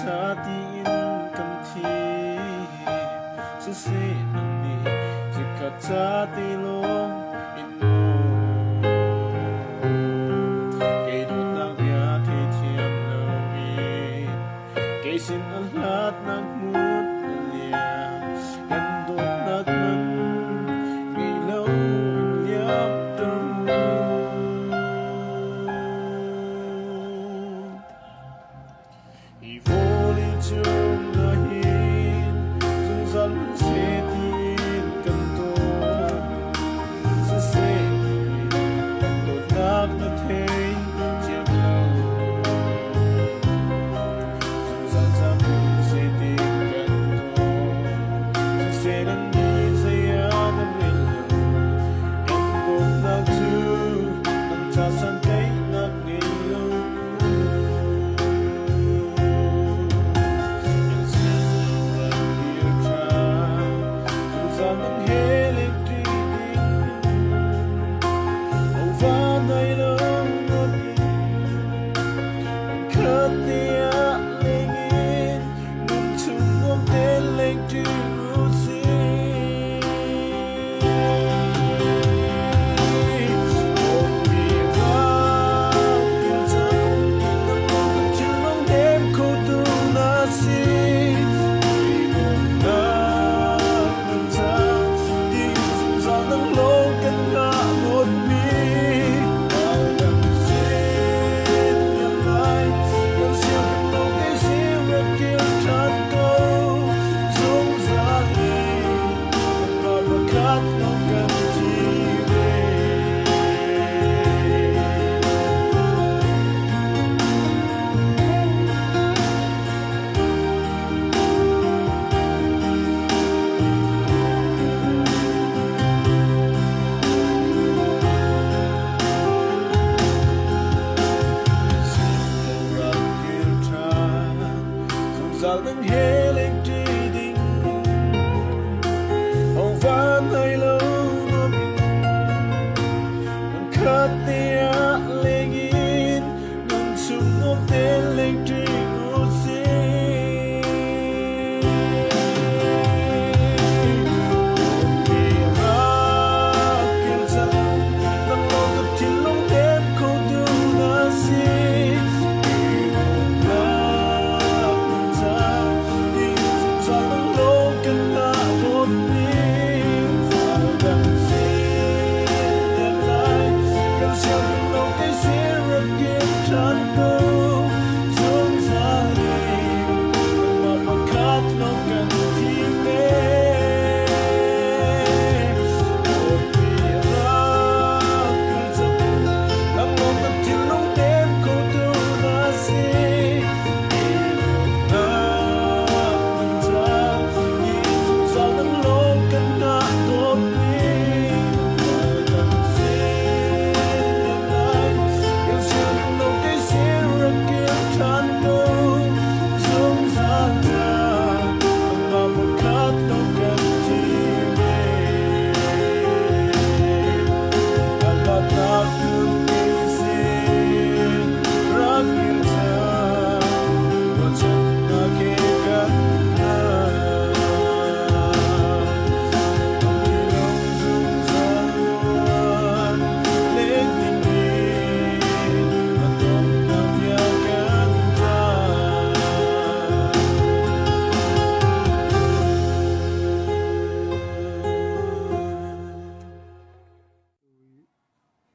ca tiin kan thi. Siseh nang nih chikkhat ca te lawng in maw kei dawtnak bia theithiam loin kei sin a hlatnak hmun na liam. Kan dawtnak man ngei lo in liamter mu. Hi vawlei cung ah hin zungzal seh tiin kan dawt. Siseh kan dawtnak na thei thiam lo. Zungzal cam seh tiin kan dawt. Siseh nan nih zei ah nan rel lo. Kan dawtnak cu nang ca santlaihnak ngei lo. Zungzal nang he lengṭi ding Hong van hai lo hmunkhat te.